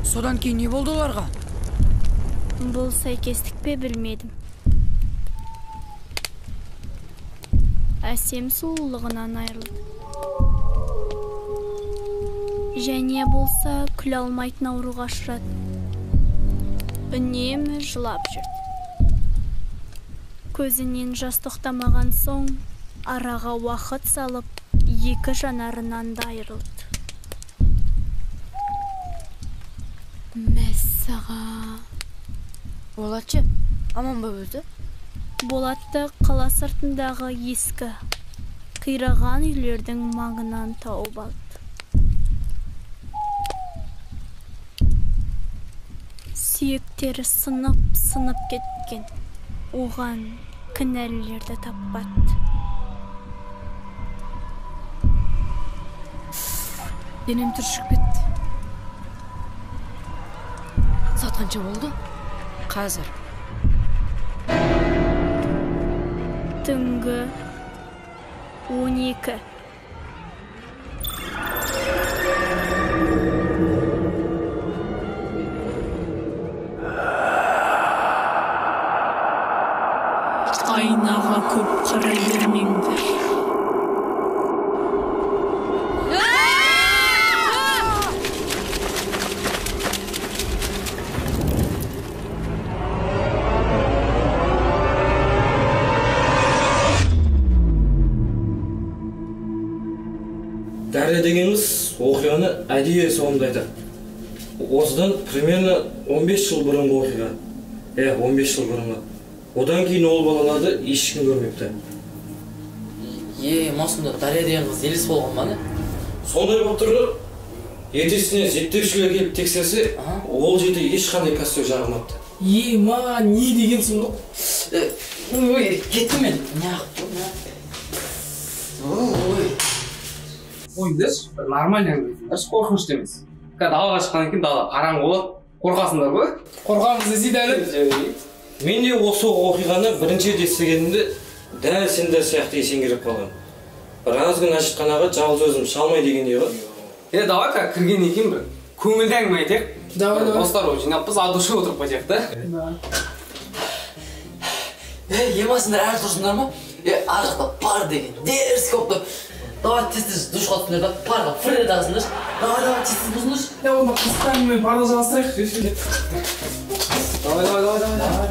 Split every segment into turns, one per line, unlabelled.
Содан кейін не болды оларға?
Бұл сәйкестік пе білмедім. Әсем сұлулығынан айырылды. Және болса күле алмайтын ауруға ұшырады. Үнемі жылап жүрді. Көзінен жас тоқтамаған соң, араға уақыт салып, екі жанарынан да айырылды.
Мәссаған. Болатшы, аман ба өзі?
Болатты қала сыртындағы ескі, қираған үйлердің маңынан тауып алды. Сүйектері сынып-сынып кеткен. Оған кінәлілерді таппады.
Денем түршігіп кетті. Сағат қанша болды?
Қазір.
Түнгі 12.
Айнаға көп қарай бермеңдер.
Дарья дегеніміз оқиғаны әдейі соңында айтады. Осыдан примерно 15 жыл бұрынғы оқиға. 15 жыл бұрынғы. Одан кейін ол балаларды ешкім көрмепті.
Маусымда Дарья деген қыз елес болған ба, не?
Сондай болып тұр. Ертесіне зерттеушілер келіп тексерсе, ол жерде ешқандай костер жағылмапты.
Ма, не деген сұмдық?
Ой, кеттім мен. Неғып тұр, не? Ой.
Қойыңдаршы, бір нормальный әңгіме айтыңдаршы, қорқынышты емес. Қазір далаға шыққаннан кейін дала қараңғы болады, қорқасыңдар ғой? Қорқамыз десе әлі.
Мен де осы оқиғаны бірінші рет естігенімде дәл сендер сияқты есеңгіреп қалғанмын. Біраз күн әжетханаға жалғыз өзім шалмай дегендей ғой.
Давай ка кіргеннен кейін бір көңілді әңгіме айтайық.
Давай, давай.
Достар болып жинаппыз, от души отырып қайтайық та.
Емасыңдар, әлі тұрсыңдар ма? Ар жақта пар деген дерзкий болып тұр. Давай тез-тез душқа түсіңдер да, парға фыр етасыңдаршы. Давай, давай, тез-тез бұзыңдаршы.
Онда қысқа әңгіме парды жалғастырайық.
Давай, давай, давай, давай.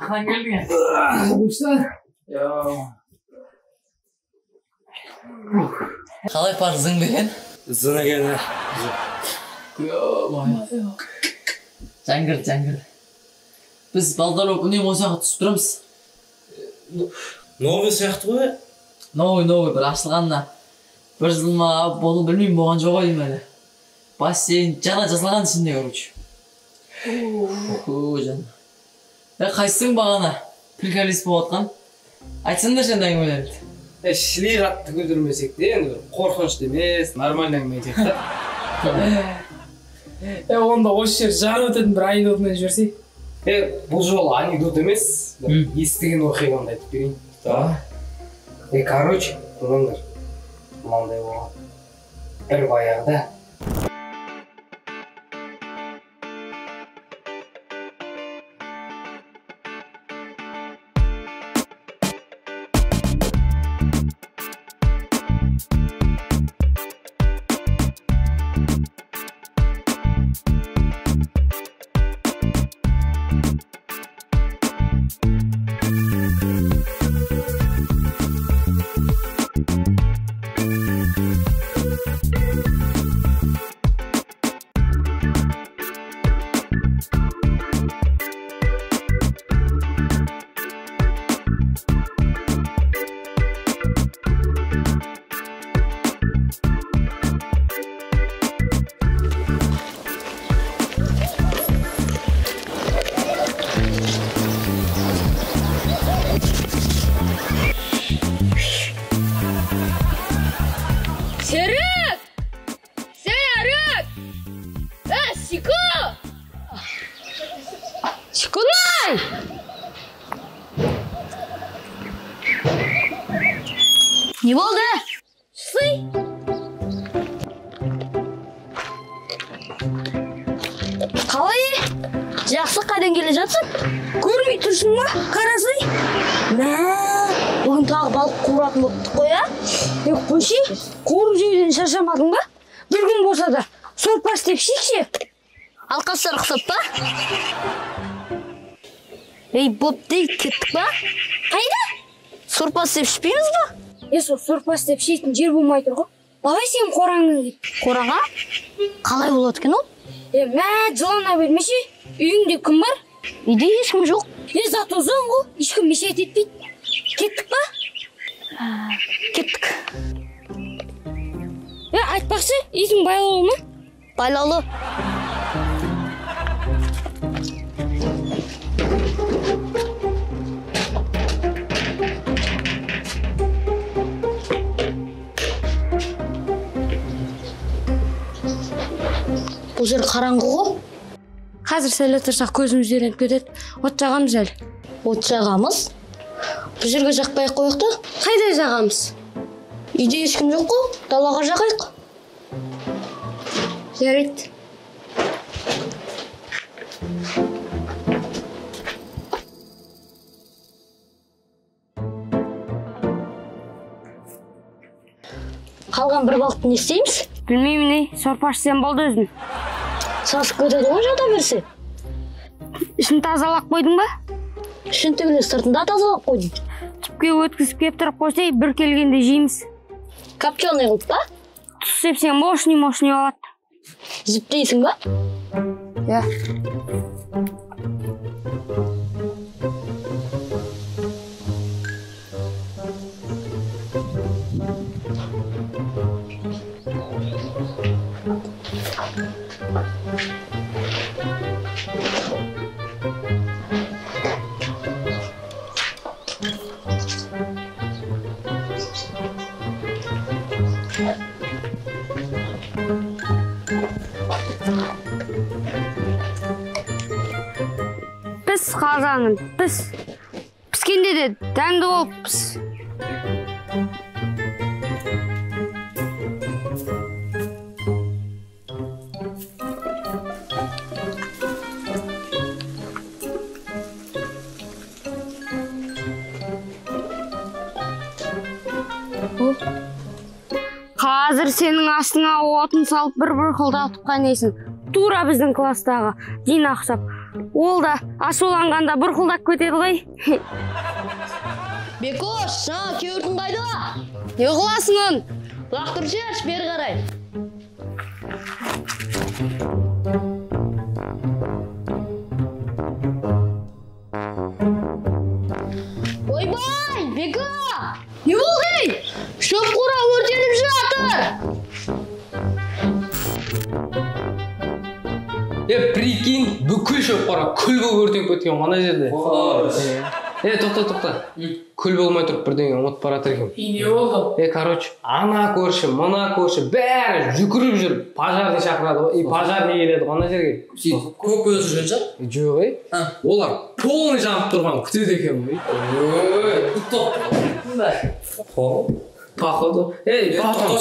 Қайдан келдің? Қалай пар зың бе екен?
Зың екен, ә.
Жәңгір, жәңгір. Біз балдар болып үнемі осы жаққа түсіп тұрамыз.
Новый сияқты ғой?
Новый, новый, бір ашылғанына бір жыл ма болды білмеймін, болған жоқ ғой деймін әлі. Бассейн жаңа жасалған ішінде, короче. Жан. Қайсың бағана приколист болып жатқан? Айтсаңдаршы енді әңгімелерді.
Шіли қатты күлдірмесек те, енді бір қорқынышты емес, нормальный әңгіме айтайық та.
Онда осы жер жарып өтетін бір анекдотымен жіберсей.
Бұл жолы анекдот емес, естіген оқиғамды айтып берейін. Короче, тыңдаңдар. Мынандай болған. Бір баяғыда
Не болды?
Сый. Қалай? Жақсы, қайдан келе жатсың? Көрмей тұрсың ба? Қарасай. Мә, бүгін тағы балық қуыратын болыптық қой, а? Е, қойшы, қуырып жеуден шаршамадың ба? Бір күн болса да сорпа істеп ішейікші.
Алқаштар ұқсап па? Ей, бопты, кеттік па?
Қайда?
Сорпа істеп ішпейміз ба?
Е, сол сорпа істеп ішетін жер болмай тұр ғой. Давай сен қораңа кет.
Қораға? Қалай болады екен ол?
Е, мә, жылана бермеші. Үйіңде кім бар?
Үйде ешкім жоқ.
Е, зато заң ғой, ешкім мешать етпейді. Кеттік па?
Кеттік.
Е, айтпақшы, итің байлаулы ма?
Байлаулы. Бұл жер қараңғы ғой.
Қазір сәл отырсақ көзіміз үйреніп кетеді. От жағамыз әлі.
От жағамыз? Бұл жерге жақпай ақ қояйық та.
Қайда жағамыз?
Үйде ешкім жоқ қой, далаға жағайық.
Жарайды.
Қалған бір балықты не істейміз?
Білмеймін, ей, сорпа ішсем болды өзім.
Сасып кетеді ғой жата берсе.
Ішін тазалап қойдың ба?
Ішін түгілі сыртында тазалап қойдым.
Түпке өткізіп кептіріп қойсай, бір келгенде жейміз.
Копченый қылып па?
Тұз сепсең мощный-мощный болады.
Жіптейсің ба?
Иә. Піс қазаным, піс. Піскенде де дәмді болып піс. Қазір сенің астыңа отын салып бір-бір қылдатып қайнайсың. Тура біздің кластағы Дина ұқсап. Ол да ашуланғанда бұрқылдап кетеді ғой.
Бекош, жаңа кеуіртің қайда?
Не қыласың оны?
Лақтырып жіберші бері қарай. Ойбай, Бека! Не болды, ей? Шөп қора өртеніп жатыр.
Е, прикинь, бүкіл шөп қора күл болып өртеніп кеткен ғой ана жерде. Е, тоқта, тоқта. Күл болмай тұрып бірдеңе ұмытып бара жатыр екенмін.
Не болды?
Е, короче, ана көрші, мына көрші бәрі жүгіріп жүріп пожарный шақырады ғой. И пожарный келеді ғой ана жерге.
Сөйтіп көк көзі жүрген шығар?
Жоқ, ей. Олар полный жанып тұрған күтеді екен ғой.
Ой, топ.
Походу. Ей, потом.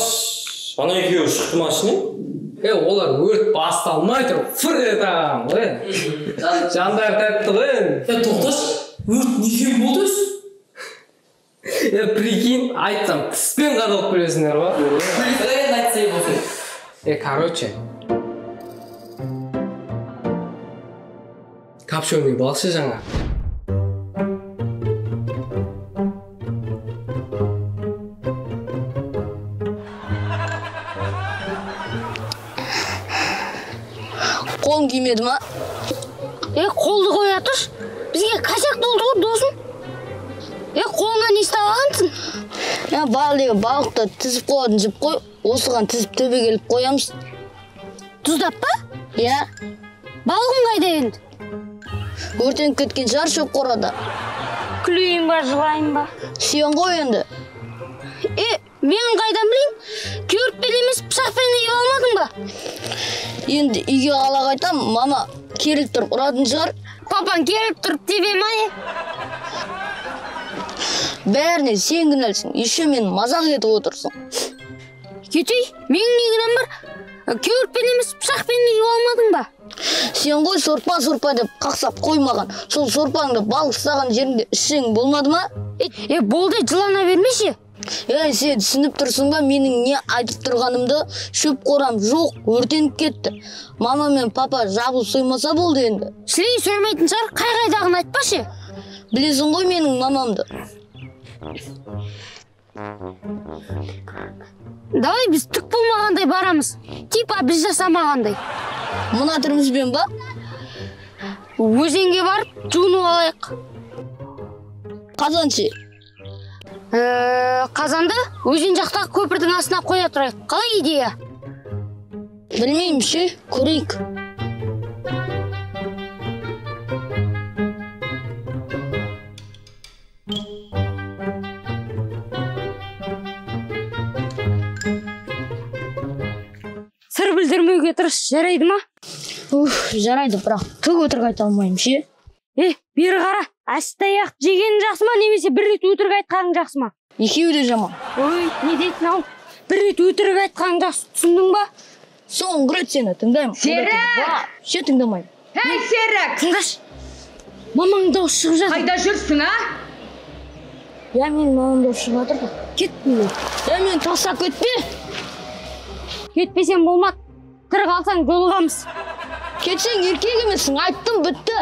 Ана екеуі шықты ма ішінен?
Е, олар өрт басталмай тұрып фыр ете қалған ғой. Жандары тәтті ғой енді.
Е, тоқташы, өрт неден болды өзі?
Е, прикинь, айтсам тіспен қадалып күлесіңдер ғой.
Енді айтсай болсын.
Е, короче. Копченый балшы жаңа.
Қолың күймеді ма?
Е, қолды қоя тұршы. Бізге косяк болды ғой, досым. Е, қолыңа не ұстап алғансың?
Е, бар деген балықты тізіп қоятын жіп қой, осыған тізіп төбеге іліп қоямыз.
Тұздап па?
Иә.
Балығың қайда енді?
Өртеніп кеткен шығар шөп қорада.
Күлейін ба, жылайын ба?
Сен ғой енді.
Е, мен қайдан білейін? Кеуіртпен емес, пышақпен қиып алмадың ба?
Енді үйге қала қайтам, мама керіліп тұрып ұратын шығар.
Папаң керіліп тұрып тебе ма, е?
Бәріне сен кінәлісің, еще мені мазақ етіп отырсың.
Кетей, менің не кінәм бар? Кеуіртпен емес, пышақпен неге алмадың ба?
Сен ғой сорпа-сорпа деп қақсап қоймаған. Сол сорпаңды балық ұстаған жеріңде ішсең болмады ма?
Е, болды, жылана бермеші.
Ей, сен түсініп тұрсың ба менің не айтып тұрғанымды? Шөп қорам жоқ, өртеніп кетті. Мама мен папа жабылып соймаса болды енді.
Сілей соймайтын шығар, қай-қайдағын айтпашы.
Білесің ғой менің мамамды.
Давай біз түк болмағандай барамыз. Типа біз жасамағандай.
Мына түрімізбен ба?
Өзенге барып жуынып алайық.
Қазан ше?
Қазанды өзен жақтағы көпірдің астына қоя тұрайық. Қалай идея?
Білмеймін ше, көрейік.
Сыр білдірмеуге тырыс, жарайды ма?
Уф, жарайды, бірақ түк өтірік айта алмаймын ше.
Е, бері қара, әсті аяқ жегенің жақсы ма, немесе бір рет өтірік айтқаның жақсы ма?
Екеуі де жаман.
Ой, не дейтін ау? Бір рет өтірік айтқаның жақсы, түсіндің ба?
Соңғы рет сені тыңдаймын.
Серік!
Ше тыңдамаймын.
Әй, Серік!
Тыңдашы, мамаң дауысы шығып жатыр.
Қайда жүрсің, а?
Я, менің мамам дауысы шығып жатыр ғой.
Кет мені.
Я, мені тастап кетпе.
Кетпесем болмады. Тірі қалсаң жолығамыз.
Кетсең еркек емессің, айттым, бітті.